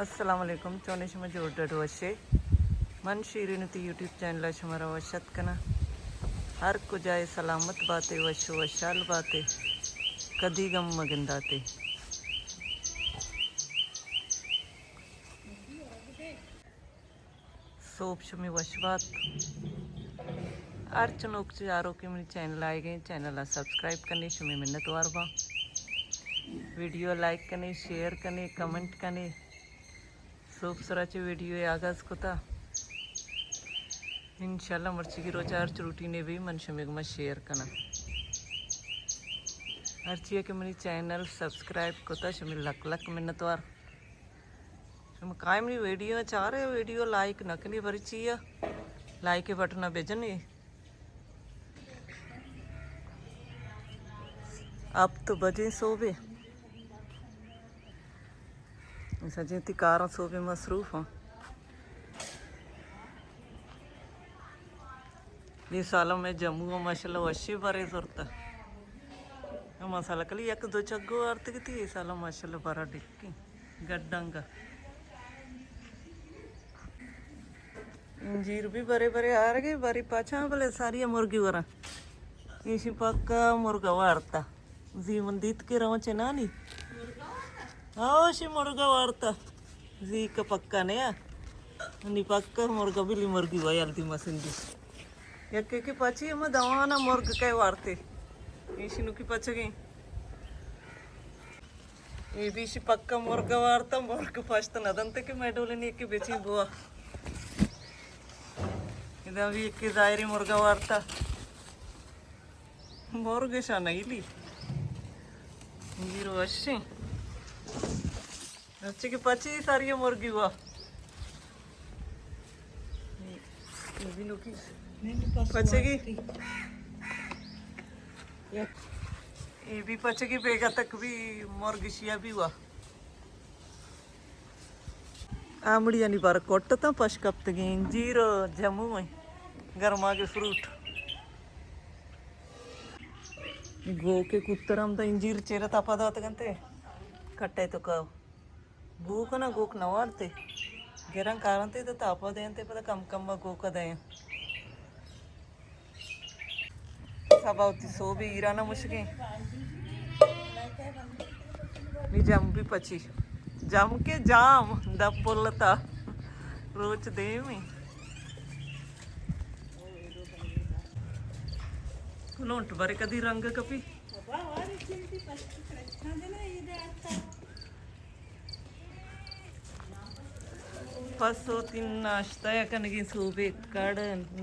السلام علیکم، چونے شما؟ جوڑ ڈڈ وشے؟ من شیرین تی یوٹیوب چینل ءَ شما را وش اتک کناں۔ ہر کجا ئے سلامت باتے، وش و وشحال باتے، کدی گم مگنداتے۔ سوب شمے وش بات۔ ہر چنوک چارو کہ منی چینل آئے گئے، چینل ءَ سبسکرائب کنے، شمے منت وار باں۔ ویڈیو لائک کنے، شیئر کنے، کمنٹ کنے۔ سوب سرا چہ ویڈیو آغاز کتا۔ انشاءاللہ مرچیگی روچ ہرچ روٹینے بی من شمے گوما شیئر کناں۔ ہرچی کہ منی چینل سبسکرائب کتا، شمے لک لک منتوار۔ شما کائے منی ویڈیو چارے، ویڈیو لائک نہ کنی، بری چیا؟ لائک بٹنا بجنی۔ ہپت بجے سوبے۔ سجیں تی کاراں سوبے مصروف ہاں۔ اے سال میں جموں ماشاءاللہ وشی برے زرتا۔ ہما سال کلی یک دو چگو آرتگی تی، اے سال ماشاءاللہ برا ڈکی گڈنگا۔ انجیر بھی برے برے آرگے، بری پاچاں بلے ساری مرگی وراں۔ ایشی پکا مرگا وارتا۔ زی من دیت کہ رواں چنانی۔ ہاں، شی مرگا وارتا۔ زی کا پکا نیا۔ نی پکا مرگا بلی مرگی ویال دی مسندی۔ یکے کہ پچی ہم دوانا مرگ کئے وارتے۔ ایشی نو کی پچگیں۔ اے بیشی پکا مرگا وارتا، مرگ پشت ندنت کہ میں ڈولے نیکی بچی بوا۔ ادا بھی ایک ظاہری مرگا وارتا۔ مرگ شا نگیلی۔ گیر وشیں۔ اچھے کہ پچی ساری مرگی وا۔ پچگی۔ اے بھی پچگی بیگا تک بھی مرگ شیا بھی وا۔ آمڑیانی بار کٹ تاں پش کپتگیں، انجیر و جموں ایں، گرماگے فروٹ۔ گوکے کوتر ہم تاں انجیر چیرا تپا داتگنتے، کٹے تو کاو۔ بوک نہ گوک نہ وارتے، گران کارنتے تو تپا دینتے، پدا کم کم گوکا دیں۔ سبا وتی سوبی ایران مشکیں۔ نی جم بھی پچی۔ جم کے جام دپ پلتا۔ روچ دیمی۔ لونٹ برے کدی رنگ کپی۔ پس وتی ناشتہ ءَ کنگی سوبے کڑ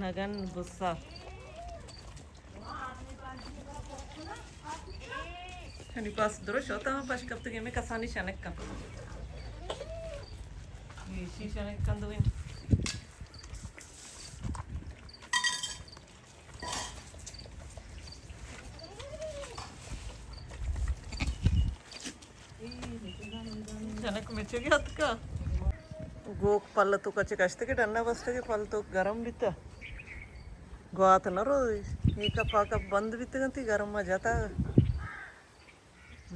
نگن بسا۔ ہنی پس درو شوتا ہم پش کپتگی میں کسانی شنک کن۔ ایشی شنک کن دوئیں۔ جنک مچگی اتکا۔ گوک پل تو کچ کشت کہ ڈنا بست کہ پل تو گرم بیتا۔ گوات نہ رو، ایکا پاکا بند بیتگنتی گرم ما جتا۔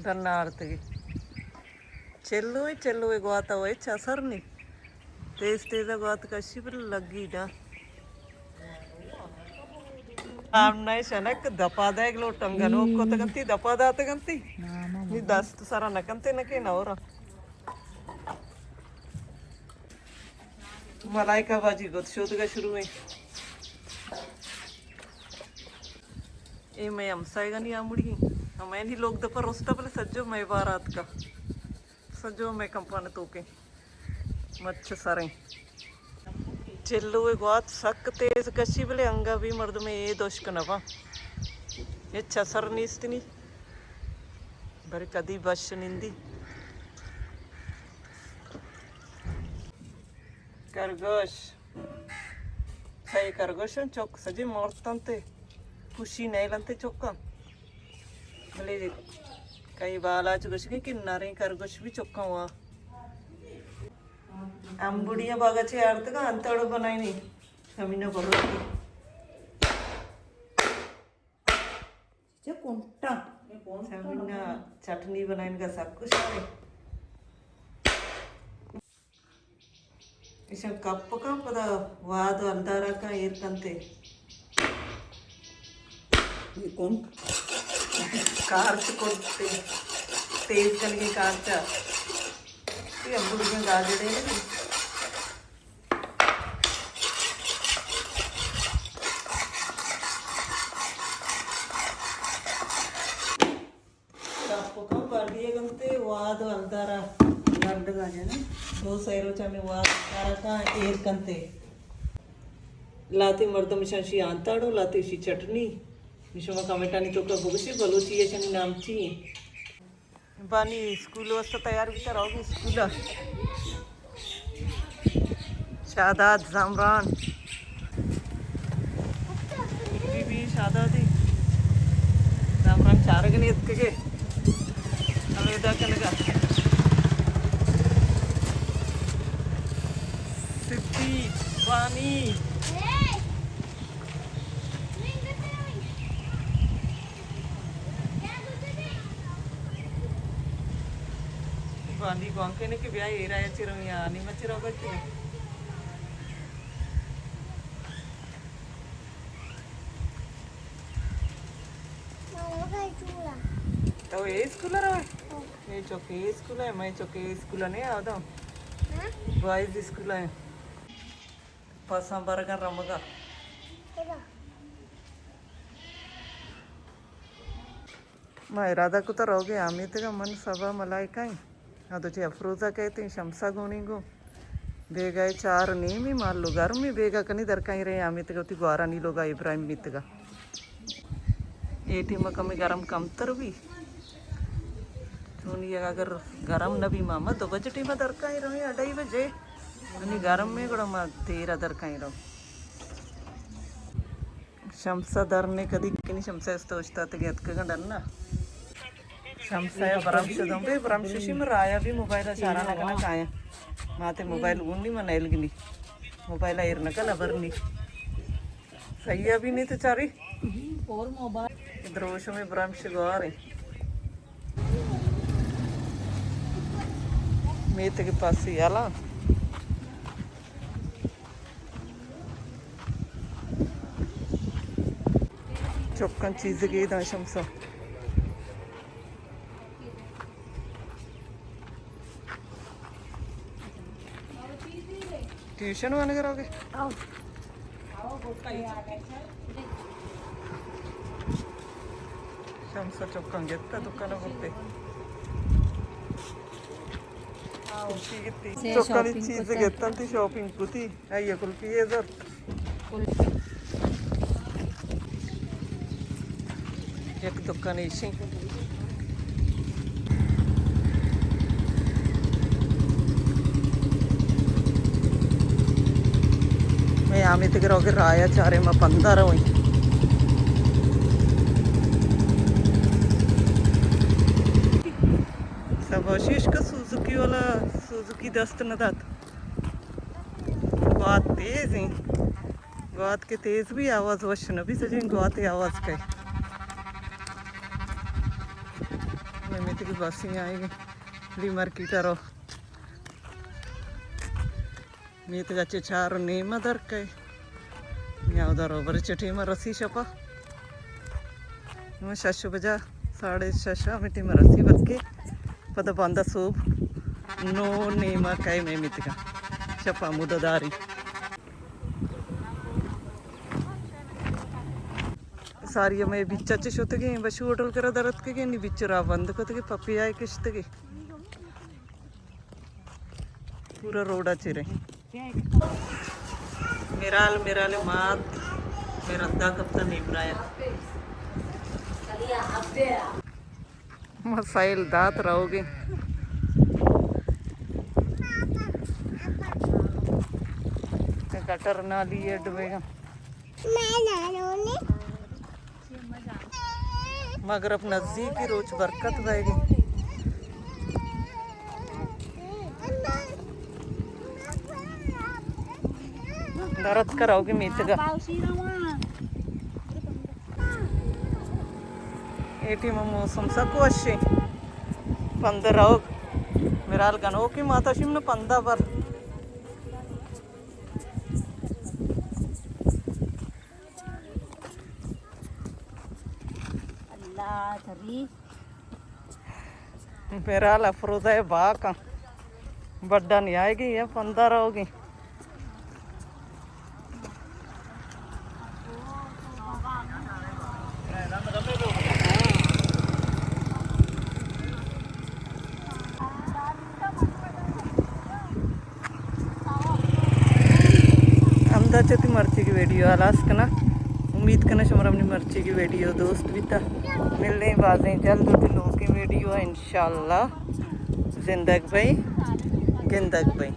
ڈن آرتگی۔ چلوئے، چلوئے گواتا و ہچ اثر نی۔ تیز تیزا گوات کشی بل لگی ڈا۔ آمنائے شنک دپا دائگ لوٹنگا نوک کتگنتی، دپا داتگنتی۔ نی دست سرا نکنتے نکے نورا۔ ملائکہ باجی گد شودگا شروع ایں۔ اے مئے ہمسایگانی آمڑی ایں۔ ہمینی لوگ دپا رستا بلے سجو مئے بار آتکا۔ سجو مئے کمپان توکیں۔ مچ سریں۔ چلو اے گوات سک تیز کشی بلے انگا بھی مردمے اے دوشک نباں۔ ہچ اثر نیست نی۔ برے کدی بش نندی۔ کرگوش۔ کئی کرگوشن چک سجی مرتنتے۔ خوشی نیلنتے چکاں۔ بلے کئی بالاچ گوشگی کہ نریں کرگوش بھی چکاں وا۔ امبڑیاں باگا چے آرتگا انتڑ بنائنی۔ ہمینا بہت۔ چہ کنٹاں۔ سمنا چٹنی بنائینگا سک کچھ آئے۔ ایشاں کپ کن، پدا واد و ہلدارا کن ایر کنتے۔ یہ کن۔ کارچ کرتے۔ تیز کنگے کارچا۔ یہ بڑگیں گاجرے۔ ٹاپ کن باڈی ءَ گنتے واد و ہلدارا گنڈگا جنے۔ دو سئے روچ ہمے واد ہلدارا کن ایر کنتے۔ لاتے مردم شان شی آنتاڑو، لاتے شی چٹنی۔ شما کمنٹانی توکا بگوشے بلوچی اشانی نام چی ایں؟ بانی اسکول واسطہ تیار بیتا، روگی اسکول۔ شاداد زامران۔ بی بی شادادی۔ زامران چارگ نیت کگے۔ الوداع کنگا۔ سدی، بانی۔ باندی گوانکے نے کہ بیا ایرا یا چرو یا نی مچرو گتی۔ تو اے اسکول رو؟ اے چوکے اسکول ہے، میں چوکے اسکول نہیں آدم۔ بوائز اسکول ہے۔ پساں برگاں رمگا۔ ما ارادہ کتا روگے آمیتگا، من سبا ملائکہ ایں۔ ادو چہ افروزا کہتیں شمسا گونی گو۔ بیگا چار نیمی مالو گرمی بیگا کنی درکائیں رے آمیتگا وتی گوارانی لوگا ابراہیم میتگا۔ اے ٹیم کمی گرم کمتر بی۔ چونی اگر گرم نہ بی ماما دو بجے ٹیم درکائیں رویں اڑائی بجے۔ انی گرم میں گڑا ما تیرا درکائیں رو۔ شمسا در نے کدی کنی شمسا است اوشتاتگے اتکگاں ڈنا۔ شمسا یا برام شدم بے برام ششی من رایا بھی موبائل چارا نہ کنا کایا۔ ماتے موبائل گونی من ایل گنی۔ موبائل ایر نہ کلا برنی۔ صحیح ابھی نہیں تو چاری۔ دروش میں برام شگوارے۔ میتگ پاسی یالا۔ چکاں چیزگے داں شمسا۔ ٹیوشن وانگ روگے؟ شمسا چکاں گتا دکان برتے۔ خوشی گتی۔ چکانی چیز گتن تی شاپنگ کتی۔ آئی کلفی ہے زرت۔ یک دکان ایشی۔ میں آمیتگ روگے رایا چارے ما پندا رویں۔ سبا شیش کا سوزوکی والا سوزوکی دست نہ دات۔ گوات تیز ایں۔ گوات کہ تیز بی آواز وش نہ بی، سجیں گوات آواز کئے۔ میں میتگی بس ہی آئی گی۔ لی مارکیٹ رو۔ میتگا چہ چار و نیمہ در کئے۔ میاں اودا رو برے چٹی ما رسی شپا۔ نوں شش بجا، ساڑھے شش ءَ مٹی مرسی بلکہ پدا باندا صبح نو نیما کئے مئے میتگا شپا مدہ داری۔ ساری مئے بیچا چہ شتگیں، بشو ہوٹل کرا درتکگیں، نی بیچ را بند کتگیں، پپی آئے کشتگیں۔ پورا روڈا چیرے۔ میرال، میرال مات، میرا دا کپتا نیمرایا۔ مسائل دات رہوگے۔ گٹر نالی ہے ڈبے گا۔ مغرب نزیک، روچ برکت بئیگی۔ درت کراؤگی میتگا۔ اے ٹیم موسم سک وشیں۔ پندہ رؤگ۔ میرال گنوکی ماتا شیم نہ پندہ بر۔ میرال افروزہ ءِ باکاں۔ بڈا نیائے گی یا پندا رہو گی۔ ہمدا چہ تئی مرچیگی ویڈیو ہلاس کناں۔ امید کناں شمارا منی مرچیگی ویڈیو دوست بیتا۔ ملیں بازیں جلد وتی نوکیں ویڈیو ءَ انشاءاللہ۔ زندگ بئے، گندگ بئے۔